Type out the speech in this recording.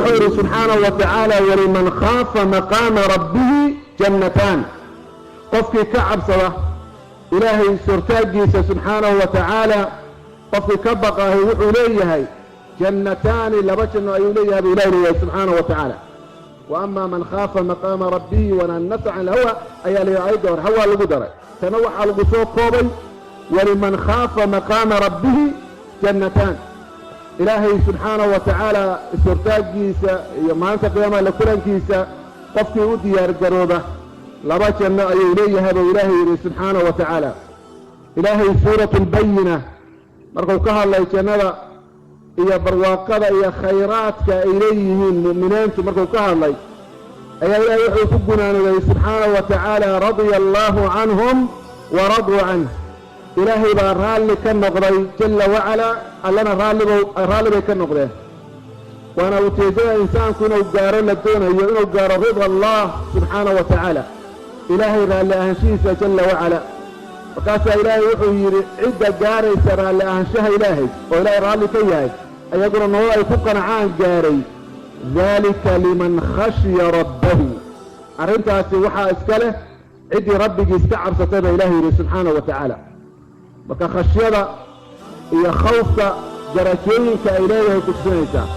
Wuxuu yidhi subxaanahu wa tacaala: "Waliman khaafa maqaama rabbihi jannataan." Qofkii ka cabsada Ilaahay sortaaggiisa subxaanahu wa tacaala, qofkii ka baqaahay, wuxuu leeyahay jannataani, laba janno ayuu leeyahay buu Ilahay leeyahay subxaanahu wa tacaala. "Wa ama man khaafa maqaama rabbihi wanaha nafsa can ilhawa" ayaa la yidhi ayadda hore, hawaa lagu daray. Tana waxaa lagu soo koobay "waliman khaafa maqaama rabbihi jannataan". Ilaahay subxaanahu wa tacaala ishortaaggiisa iyo maalinta qiyaamaha la kulankiisa qofkii u diyaar garooba, laba janno ayuu leeyahay buu Ilaahay yidhi subxaanahu wa tacaala. Ilaahay Suuratu Lbayina markuu ka hadlay jannada iyo barwaaqada iyo khayraadka ay leeyihiin mu'miniintu markuu ka hadlay, ayaa Ilaahay wuxuu ku gunaanooday subxaanahu wa tacaala: "Radia allaahu canhum waraduu canh." Ilaahay baa raalli ka noqday jalla wacalaa, allana raalli bay ka noqdeen. Waana ujeeddada insaanku inuu gaaro la doonayo, inuu gaaro rida Allah subxaanahu wa tacaala, Ilaahay raalli ahaanshihiisa jalla wacala. Markaasaa Ilaahay wuxuu yidhi cidda gaaraysa raalli ahaanshaha Ilaahay oo Ilaahay raalli ka yahay, ayaguna nolol ay ku qanacaan gaaray, "Daalika liman khashiya rabbahu." Arrintaasi waxaa iska leh ciddii Rabbigiis ka cabsatay baa Ilahay yidhi subxaanahu wa tacaala. Marka khashyada iyo khawfka darajooyinka ay leedahay ku tusinaysaa.